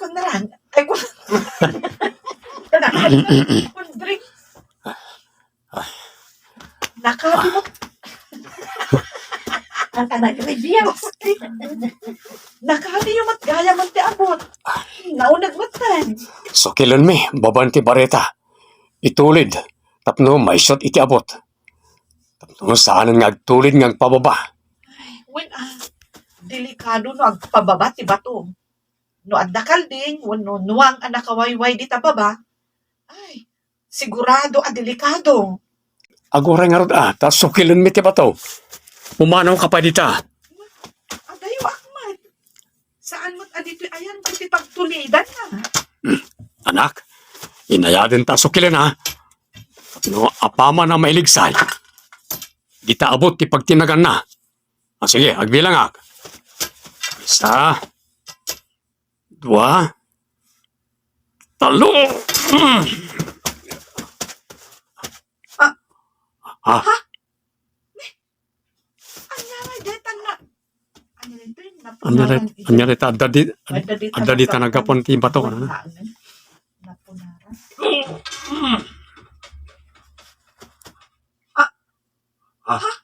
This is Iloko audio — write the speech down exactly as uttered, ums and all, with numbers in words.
Kun na lang. Ay, kun, kun drink. Nakalimot. Ang kanag-review. Nakalimot gayam ti abut. Nauneg met ten. Sukilenmi, babaen ti bareta. Itulid, tapno maisut iti abut. Tapno saanen nga agtulid nga agpababa. Wen, ah, delikado no agpababa ti bato. No adda kalding wenno nuang a nakawayway dita baba, ay, sigurado a delikado. Aguray ngarud a, ta sukilenmi ti bato. Pumanawka pay dita. Adayo, Ahmad. Saan met a ditoy ayan ti pagtulidanna? Anak, inayaden ta sukilen a. No apaman a mailigsay, dita abut ti pagtinaganna. Ah, sige, agbilangak. Isa, dua, tallo. Mm. Ah. Ah. Ha? Ania nga dayta nga, ania dayta, ania dayta, adda di, adda dita naggapuan ti bato, ano? Napunaran. Ah. Ah.